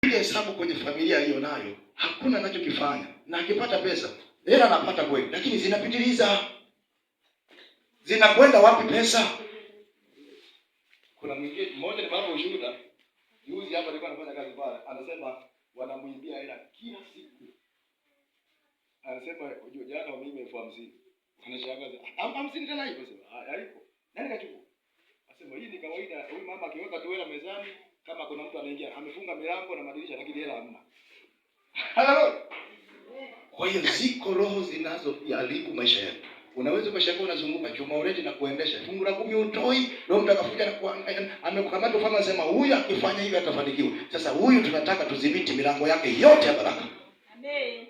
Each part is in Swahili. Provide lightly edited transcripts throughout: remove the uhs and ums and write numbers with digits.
Piga hesabu kwenye familia hiyo nayo hakuna anachokifanya, na akipata pesa hela anapata kweli, lakini zinapitiliza. Zinakwenda wapi pesa? Kuna mwingine mmoja ni baba ushuhuda, juzi hapa alikuwa anafanya kazi pale, anasema wanamuibia hela kila siku. Anasema jana wameiba 50,000. Anashangaza, 50 tena haipo? Sema haipo. Nani kachukua? Anasema hii ni kawaida, huyu mama akiweka tu hela mezani, kama kuna mtu anaingia, amefunga milango na madirisha, lakini hela hamna. Haleluya. Kwa hiyo ziko roho zinazoharibu maisha yetu. Unaweza ukashangaa unazunguka chuma ulete na kuendesha fungu la 10 utoi, Roho Mtakatifu amekukamata ufalme, anasema huyu akifanya hivi atafanikiwa. Sasa huyu tunataka tudhibiti milango yake yote ya baraka. Amen.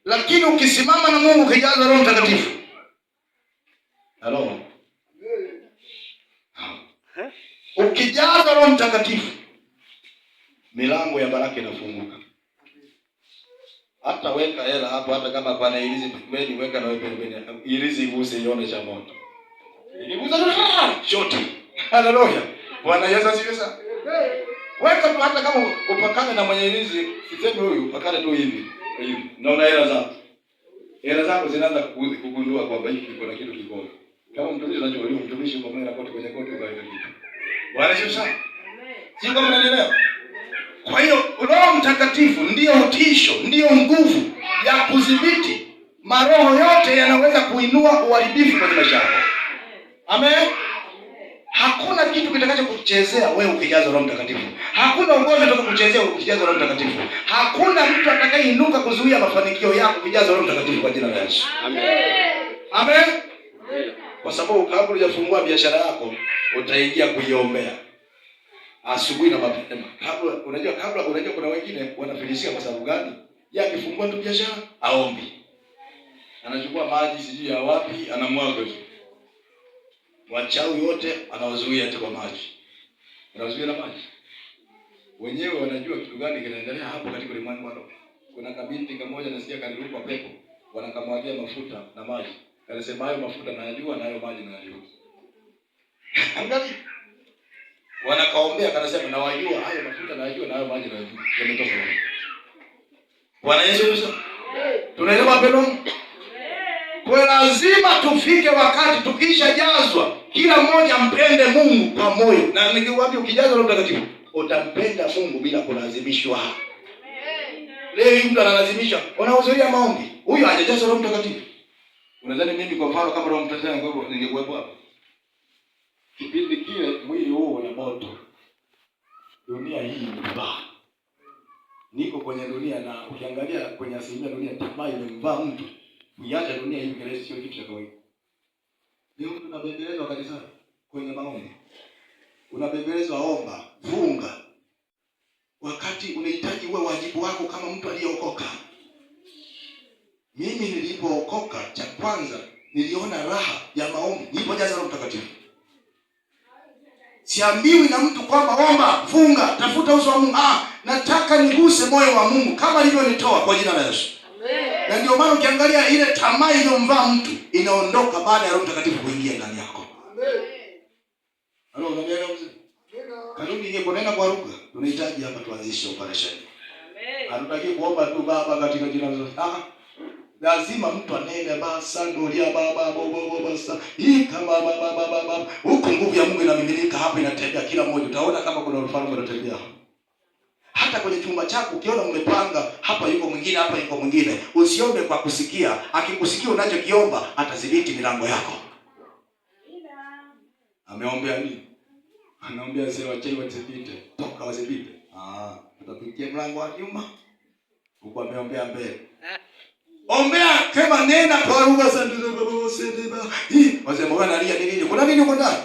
Lakini ukisimama na Mungu ukijaza Roho Mtakatifu. Halo. Ukijaza Roho Mtakatifu, milango ya baraka inafunguka. Hata weka hela hapo, hata kama pana ilizi pembeni, weka na wewe pembeni. Ilizi iguse ione cha moto. Ikigusa tu shoti. Haleluya. Bwana Yesu asifiwe sana. Weka tu, hata kama upakane na mwenye ilizi, sisemi huyu, upakane tu hivi. Hivi. Naona hela zako. Hela zako zinaanza kugundua kwamba hiki kuna kitu kiko. Kama mtumishi unajua huyu mtumishi yuko mwenye koti kwenye koti kwa hiyo kitu. Bwana Yesu sana. Sio kama unanielewa? Kwa hiyo Roho Mtakatifu ndiyo utisho, ndiyo nguvu ya kudhibiti maroho yote yanaweza kuinua uharibifu kwenye maisha yako. Amen. Hakuna kitu kitakacho kuchezea wewe ukijazwa Roho Mtakatifu. Hakuna ugonjwa utakao kuchezea ukijazwa Roho Mtakatifu. Hakuna mtu atakayeinuka kuzuia mafanikio yako ukijazwa Roho Mtakatifu kwa jina la Yesu. Amen. Amen. Kwa sababu kabla hujafungua biashara yako utaingia kuiombea asubuhi na mapema. Kabla unajua kuna wengine wanafilisika kwa sababu gani? Yeye akifungua tu biashara aombi. Anachukua maji sijui ya wapi anamwaga tu. Wachawi wote anawazuia ati kwa maji. Anawazuia na maji. Wenyewe wanajua kitu gani kinaendelea hapo katika ulimwengu wa roho. Kuna kabinti kamoja nasikia kalirukwa pepo, wanakamwagia mafuta na maji. Anasema hayo mafuta nayajua na hayo maji nayajua. Angalia. Wanakaombea, kanasema nawajua hayo mafuta nayajua na hayo maji nayajua. Yametoka wapi? Bwana Yesu Kristo. Tunaelewa pendo? Kwa lazima tufike wakati tukishajazwa kila mmoja mpende Mungu kwa moyo. Na nikiwaambia ukijazwa Roho Mtakatifu utampenda Mungu bila kulazimishwa. Leo hii mtu analazimisha, unahudhuria maombi. Huyo hajajazwa Roho Mtakatifu. Unadhani mimi kwa mfano kama Roho Mtakatifu ningekuwepo hapa? Kipindi kile mwili huu una moto. Dunia hii ni mbaya. Niko kwenye dunia na ukiangalia kwenye asilimia dunia tamaa imemvaa mtu. Kuiacha dunia hii kirahisi sio kitu cha kawaida. Leo mtu unabembelezwa kanisani kwenye maombi. Unabembelezwa omba, funga. Wakati unahitaji uwe wajibu wako kama mtu aliyeokoka. Mimi nilipookoka cha kwanza niliona raha ya maombi nilipojaza Roho Mtakatifu. Siambiwi na mtu kwamba omba, funga, tafuta uso wa Mungu. Nataka niguse moyo wa Mungu kama alivyonitoa kwa jina la Yesu. Amen. Na ndio maana ukiangalia ile tamaa iliyomvaa mtu inaondoka baada ya Roho Mtakatifu kuingia ndani yako. Amen. Halo, unanielewa mzee? Kanuni yenyewe kunena kwa lugha. Tunahitaji hapa tuanzishe operation. Amen. Hatutaki kuomba tu baba katika jina la Yesu. Lazima mtu anene basa ndolia baba bobo bobo basa. Hii kama baba baba baba. Huko nguvu ya Mungu inamiminika hapa inatembea kila mmoja. Utaona kama kuna ufalme unatembea. Hata kwenye chumba chako ukiona umepanga hapa yuko mwingine, hapa yuko mwingine, usiombe kwa kusikia. Akikusikia unachokiomba atadhibiti milango yako. Ameombea nini? Anaombea sasa wachawi wasipite. Toka wasipite. Tutapitia mlango wa nyuma. Huko ameombea mbele. Ombea kama nena kwa lugha za ndugu. Hii wasema wewe analia nini? Kuna nini huko ndani?